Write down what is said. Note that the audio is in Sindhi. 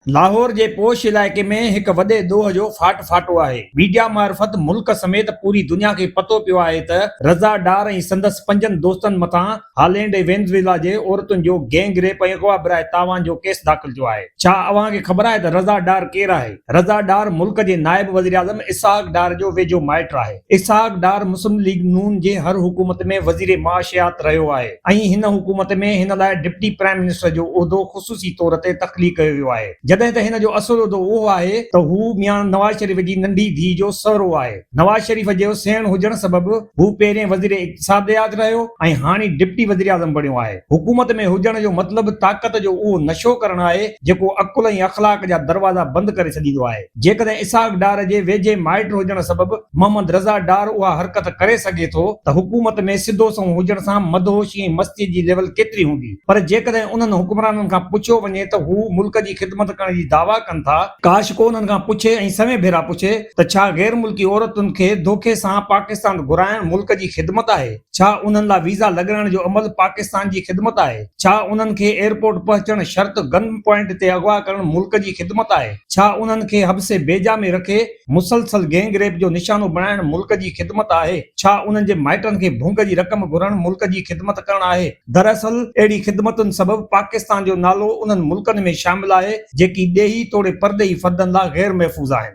لاهور جي پوش علائقي ۾ هڪ وڏي ڏوهه جو ڦاٽ ڦاٽو آهي. ميڊيا معرفت ملڪ سميت پوري دنيا کي پتو پيو آهي ته رضا ڊار ۽ سندس پنجن دوستن مٿان هالينڊ ۽ وينزويلا جي عورتن جو گينگ ريپ ۽ اغوا براء تاوان جو ڪيس داخل ٿيو آهي. ڇا اوهان کي خبر آهي ته رضا ڊار ڪير آهي؟ رضا ڊار ملڪ جي نائب وزيراعظم اسحاق ڊار جو ويجهو مائٽ آهي. اسحاق ڊار مسلم ليگ نون جي هر حڪومت ۾ وزير معاشيات رهيو آهي ۽ هن حڪومت ۾ هن لاء ڊپٽي پرائم منسٽر جو عهدو خصوصي طور تي تخليق ڪيو ويو آهي، جڏهن ته هن جو اصل عهدو اهو آهي ته هو ميان نواز شريف جي ننڍي ڌيء جو سهرو آهي. نواز شريف جو سيڻ هجڻ سبب هو پهرين وزير اقتصاديات رهيو ۽ هاڻي ڊپٽي وزيراعظم بڻيو آهي. حڪومت ۾ هجڻ جو مطلب طاقت جو اهو نشو ڪرڻ آهي، جيڪو عقل ۽ اخلاق جا دروازا بند ڪري ڇڏيندو آهي. جيڪڏهن اسحاق ڊار جي ويجهي مائٽ هجڻ سبب محمد رضا ڊار اها حرڪت ڪري سگهي ٿو ته حڪومت ۾ سڌو سنئون هجڻ سان مدهوشي ۽ مستي جي ليول ڪيتري هوندي پر جيڪڏهن انهن حڪمرانن کان پڇيو وڃي ته هو ملڪ جي خدمت ڪرڻ جي دعويٰ ڪن ٿا، ڪاش ڪو انهن کان پڇي ۽ سوين ڀيرا پڇي ته ڇا غير ملڪي عورتن کي دوکي سان پاڪستان گهرائڻ ملڪ جي خدمت آهي؟ ڇا انهن لا ويزا لڳرائڻ جو عمل پاڪستان جي خدمت آهي؟ ڇا انهن کي ايئرپورٽ پهچڻ شرط گن پوائنٽ تي اغوا ڪرڻ ملڪ جي خدمت آهي؟ ڇا انهن کي حبس بيجا ۾ رکي مسلسل گينگ ريپ جو نشانو بڻائڻ ملڪ جي خدمت آهي؟ ڇا انهن جي مائٽن کي ڀونگ جي رقم گهرڻ ملڪ جي خدمت ڪرڻ آهي؟ دراصل اهڙي خدمتن سبب پاڪستان جو نالو انهن ملڪن ۾ شامل آهي جيڪي ڏيهي توڙي پرڏيهي فردن لا غير محفوظ آهن.